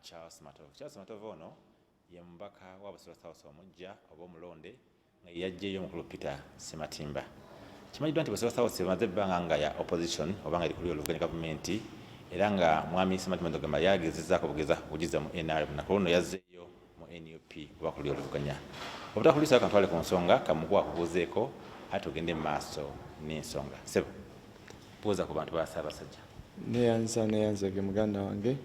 Charles Matovu. Charles Matovu ono ye mubaka wa Busiro South omuggya oba omulonde nga yeyaggyeyo omukulu Peter Ssematimba. Kimanyiddwa nti Busiro South emaze ebbanga nga ya opposition oba nga eri ku luuyi oluvuganya gavumenti, era nga mwami Ssematimba Nzogamba yagezezzaako bugeza okugizza mu NRM, na ku luno yazzeeyo mu nup oba ku luuyi oluvuganya. Obutakulwisayo kantwale ku nsonga kamukuwa akubuuzeeko ate tugende mu maaso n'ensonga. Ssebo, buuza ku bantu ba Ssaabasajja. Neyanza neyanzege muganda wange.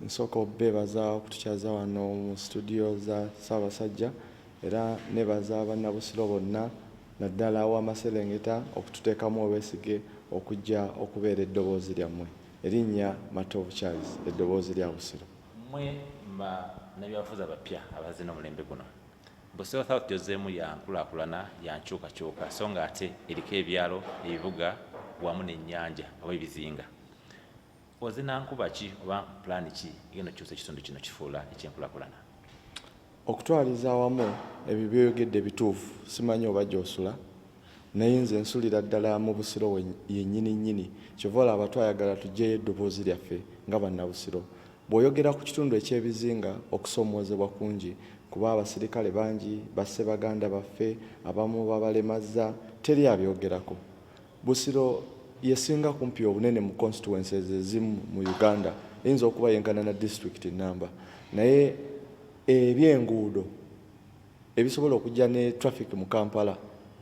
Nsooka obeebaza okutukyaza wano mu situdiyo za Ssaabasajja, era nebaza bannabusiro bonna naddala ow'amaserengeta okututeekamu obwesige okujja okubeera eddoboozi lyammwe. Erinnya Matovu Charles, eddoboozi lya Busiro. Mmwe bannabyabufuzi abapya abazze n'omulembe guno, Busiro South gy'ozzeemu ya nkulaakulana, ya nkyukakyuka so ng'ate eriko ebyalo, ebibuga wamu n'ennyanja oba ebizinga. Ozze na nkuba ki oba pulaani ki egenda okukyusa ekitundu kino okukifuula eky'enkulaakulana? Okutwaliza awamu ebyo by'oyogedde bituufu, simanyi oba gy'osula naye nze nsulira ddala mu Busiro yennyini nnyini kyova olaba twayagala tuggyeyo eddoboozi lyaffe nga Bannabusiro. Bw'oyogera ku kitundu eky'ebizinga okusoomoozebwa kungi kuba abasirikale bangi basse baganda baffe, abamu babalemazza teri abyogerako. Busiro yesinga kumpi obunene mu constituencies ezimu mu Uganda, eyinza okuba yenkana na disitulikiti nnamba, naye ebyenguudo ebisobola okujja ne traffic mu Kampala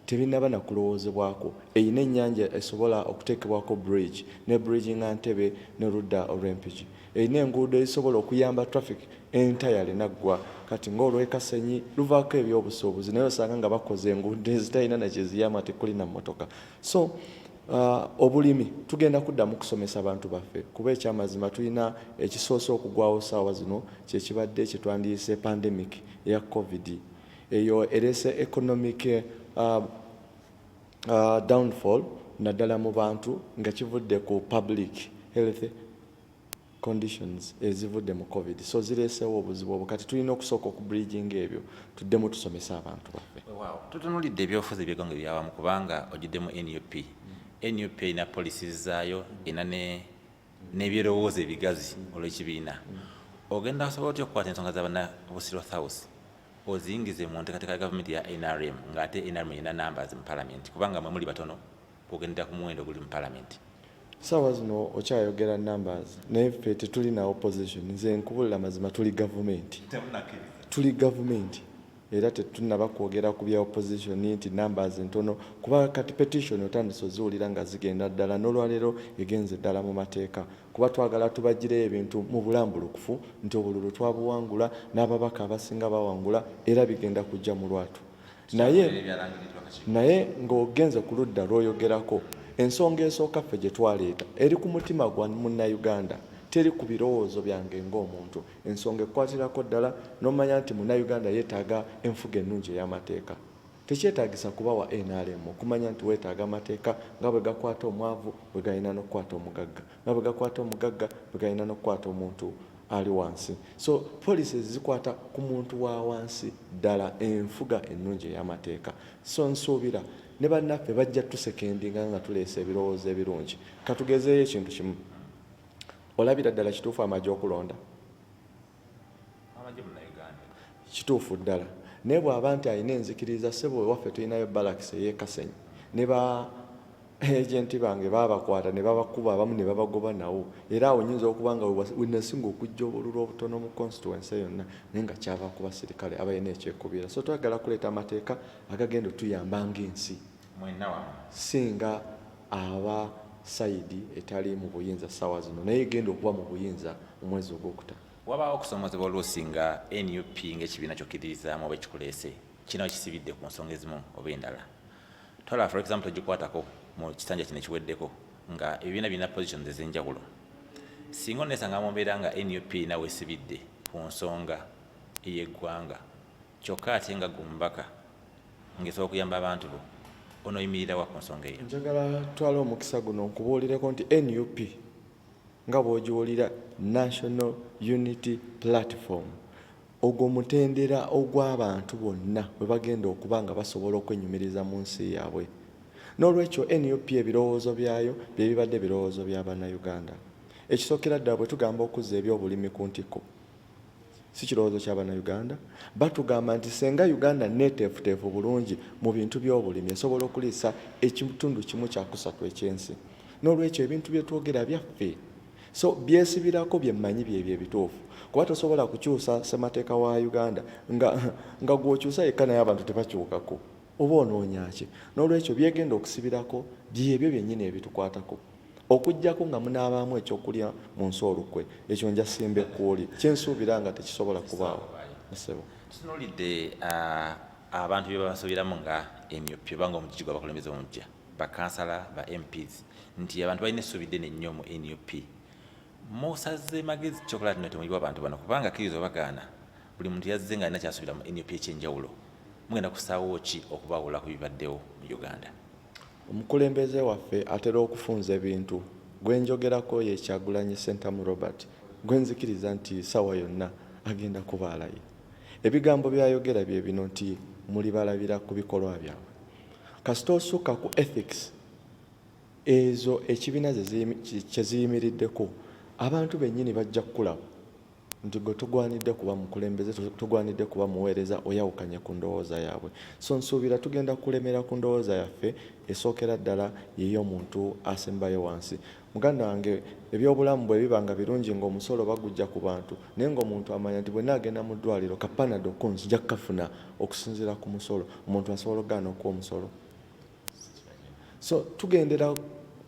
tebinnaba na kulowoozebwako. Erina ennyanja esobola okuteekebwako bridge ne bridginga Ntebe n'oludda olw'e Mpigi. Erina enguudo ezisobola okuyamba traffic entirely naggwa. Kati ng'olw'e Kasenyi luvaako ebyobusuubuzi naye osanga nga bakoze enguudo ezitalina na kye ziyamba tekuli na mmotoka. So obulimi tugenda kuddamu kusomesa bantu baffe kuba ekyamazima tulina ekisoose okugwawo ssaawa zino kye kibadde kye twandiyise pandemic eya covid. Eyo ereese economic downfall naddala mu bantu nga kivudde ku public health conditions ezivudde mu covid, so zireeseewo obuzibu obwo. Kati tulina okusooka okubridginga ebyo tuddemu tusomese abantu baffe. Weewaawo tutunuulidde ebyobufuzi eby'eggwanga ebyawamu kubanga ojjidde mu nup. Nup erina policies zaayo, erina n'ebyerowoozo ebigazi olw'ekibiina. Ogenda osobola otya okukwata ensonga za banna Busiro South oziyingize mu nteekateeka ya gavumenti ya nrm ng'ate nrm erina numbers mu palamenti, kubanga mwe muli batono bw'ogendera ku muwendo oguli mu palamenti? Saawa zino okyayogera numbers, naye ffe tetuli na opposition. Nze nkubulira mazima, tuli gavumenti, tuli gavumenti, era tetunaba kwogera ku bya opposition nti numbers ntono, kuba kati petition otandise oziwulira nga zigenda ddala, n'olwaleero egenze ddala mu mateeka, kuba twagala tubagireyo ebintu mu bulambulukufu nti obululu twabuwangula n'ababaka abasinga bawangula, era bigenda kujja mu lwatu. Naye ng'ogenze ku ludda lw'oyogerako, ensonga esooka ffe gye twaleeta eri ku mutima gwa Munnayuganda, teri ku birowoozo byange ng'omuntu. Ensonga ekukwatirako ddala n'omanya nti Munnayuganda yeetaaga enfuga ennungi ey'amateeka. Tekyetaagisa kuba wa nrm okumanya nti weetaaga amateeka nga bwe gakwata omwavu bwe galina n'okukwata omugagga, nga bwe gakwata omugagga bwe galina n'okukwata omuntu ali wansi. So policies zikwata ku muntu wa wansi ddala, enfuga ennungi ey'amateeka. So nsuubira ne bannaffe bajja tusekendinga nga tuleese ebirowoozo ebirungi. Katugezeeyo ekintu kimu. Olabira ddala kituufu amagye okulonda? Kituufu ddala. Naye bw'aba nti alina enzikiriza, ssebo, ewaffe tulinayo barracks ey'e Kasenyi ne ba agenti bange baabakwata ne babakuba, abamu ne babagoba nawo. Era awo nyinza okuba nga we nasinga okujja obululu obutono mu constituency yonna, naye nga kyava ku basirikale abalina ekyekubiira. So twagala kuleeta amateeka agagenda otuyamba ng'ensi, singa aba sayidi etali mu buyinza ssaawa zino naye egenda okuba mu buyinza mu mwezi ogwokutaano. Wabaawo okusoomoozebwa oluusi nga nup ng'ekibiina ky'okkiririzaamu oba ekikuleese kirina we kisibidde ku nsonga ezimu oba endala. Twalaba for example togikwatako mu kisanja kino ekiweddeko nga ebibiina birina positions ez'enjawulo. Singa oneesanga mu mbeera nga nup erina w'esibidde ku nsonga ey'eggwanga kyokka ate nga ggwe omubaka ng'esobola okuyamba abantu bo, onooyimirira wa ku nsonga eyo? Njagala twale omukisa guno nkubuulireko nti nup nga bw'ogiwulira, National Unity Platform, ogwo mutendera ogw'abantu bonna bwe bagenda okuba nga basobola okwenyumiriza mu nsi yaabwe. N'olwekyo nup ebirowoozo byayo bye bibadde birowoozo bya Bannayuganda. Ekisookera ddala bwe tugamba okuzza ebyobulimi ku ntikko, Si kirowoozo kya Bannayuganda. Batugamba nti senga Uganda neeteefuteefu bulungi mu bintu by'obulimi, esobola okuliisa ekitundu 1/3 eky'ensi. N'olwekyo ebintu bye twogera byaffe, so byesibirako bye mmanyi byebyo ebituufu, kuba tosobola kukyusa ssemateeka wa Uganda nga gw'okyusa yekka naye abantu tebakyukako, oba onoonya ki? N'olwekyo byegenda okusibirako byebyo byennyini ebitukwatako, okuggyako nga munaabaamu ekyokulya mu nsi olukwe, ekyo nja simba ekkuuli kyensuubira nga tekisobola kubaawo. Ssebo. Tutunuulidde abantu bye babasuubiramu nga NUP oba nga omugigi gw'abakulembeze omuggya, bakansala, ba MPs, nti abantu balina essuubi ddene nnyo mu NUP. Musaze magezi ki okulaba nti temuyibwa abantu bano, kubanga kkiriza oba gaana buli muntu yazze ng'alina ky'asuubira mu NUP eky'enjawulo. Mugenda kussaawo ki okubawula ku bibaddewo mu Uganda? Omukulembeze waffe atera okufunza ebintu. Gwe njogerako ye Kyagulanyi Ssentamu Robert gwe nzikiriza nti ssaawa yonna agenda kuba alayira. Ebigambo by'ayogera bye bino nti mulibalabira ku bikolwa byabwe. Kasita osukka ku ethics ezo ekibiina kye ziyimiriddeko, abantu bennyini bajja kukulaba nti gwe togwanidde kuba mukulembeze, togwanidde kuba muweereza, oyawukanye ku ndowooza yaabwe. So nsuubira tugenda kulemera ku ndowooza yaffe esookera ddala y'ey'omuntu asembayo wansi. Muganda wange, ebyobulamu bwe biba nga birungi ng'omusolo bagujja ku bantu, naye ng'omuntu amanya nti bwe nnaagenda mu ddwaliro ka Panadol ko nzija kukafuna okusinziira ku musolo, omuntu asobola okugaana okuwa omusolo? So tugendera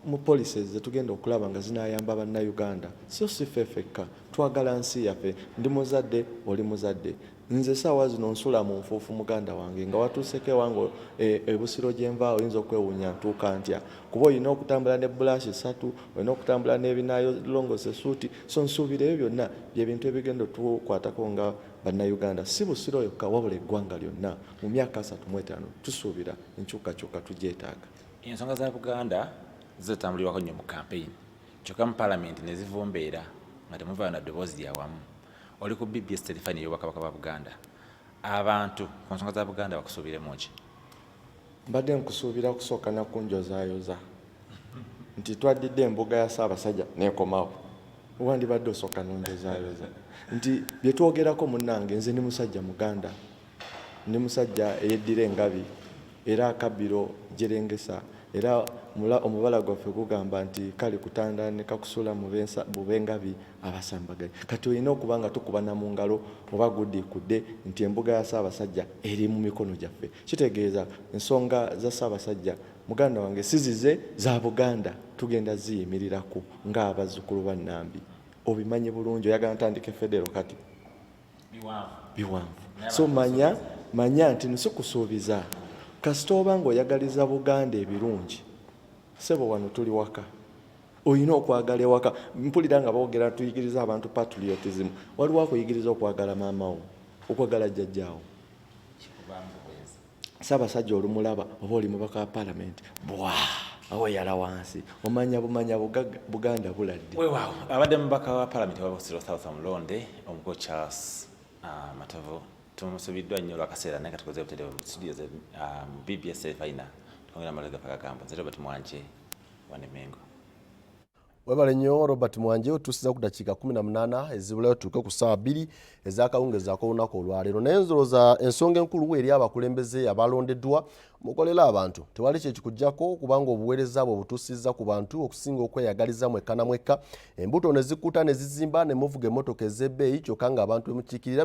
mu policies zetugenda okulaba nga zinayamba Bannayuganda, so si ffe ffekka. Twagala nsi yaffe. Ndi muzadde, oli muzadde. Nze saawa zino nsula mu nfuufu muganda wange, nga watuuseko ewange e Busiro gye nva oyinza okwewuunya ntuuka ntya, kuba olina okutambula ne bbulaasi ssatu, olina okutambula n'ebinaalongoosa essuuti. So nsuubira ebyo byonna bye bintu ebigenda otukwatako nga Bannayuganda, si Busiro yokka wabula eggwanga lyonna. Mu myaka 35 tusuubira enkyukakyuka tugyetaaga. Ensonga za Buganda zitambulirwako nnyo mu kampeyini, kyokka mu Palamenti ne zivumbeera nga temuvaayo na ddoboozi lya wamu. Oli ku BBS Terefayina ey'Obwakabaka bwa Buganda. Abantu ku nsonga za Buganda bakusuubiremu ki? Mbadde nkusuubira kusooka na kunjozaayoza nti twaddidde embuga ya Ssaabasajja n'ekomawo. Wandibadde osooka n'onjozaayoza nti bye twogerako munnange, nze ndi musajja Muganda, ndi musajja eyeddira engabi era akabbiro gyerengesa, era omubala gwaffe gugamba nti kali kutanda ne kakusula mu b'engabi abasambaganyi. Kati olina okuba nga tukubana mu ngalo oba gudiikudde nti embuga ya Ssaabasajja eri mu mikono gyaffe. Kitegeeza ensonga za Ssaabasajja muganda wange si zize, za Buganda, tugenda ziyimirirako ng'abazzukulu ba Nnambi. Obimanyi bulungi, oyagala ntandike federo kati? Biwanvu. So manya nti no sikusuubiza, kasita oba ng'oyagaliza Buganda ebirungi. Ssebo, wano tuli waka, olina okwagala ewaka. Mpulira nga boogera tuyigiriza abantu patriotism. Waliwo akuyigiriza okwagala maama wo, okwagala jjajjaawo? Ssaabasajja olumulaba oba oli mubaka wa Palamenti, bwa aweyala wansi, omanya bumanya Buganda buladde. Weewaawo, abadde mubaka wa Palamenti wa Busiro South omulonde omukulu Charles Matovu, tumusubiddwa nnyo olwakaseera, naye katukoze butereevu mu studio ze BBS Terefayina twongera amawulire gaffe agagambo. Nze Robert Mwanje wane Mengo. Webale nnyo Robert Mwanje, otuusiza ku dakiika 18 ezibulayo tutuuke ku ssaawa 2 ez'akawungeezi ak'olunaku olwaleero. Naye nzolooza ensonga enkulu eri abakulembeze abalondeddwa, mukolera abantu, tewali kyekikuggyako kubanga obuweereza bwe butuusizza ku bantu okusinga okweyagaliza mwekka na mwekka, embuto ne zikkuta ne zizimba ne muvuga emmotoka ez'ebbeeyi kyokka ng'abantu bemukiikirira.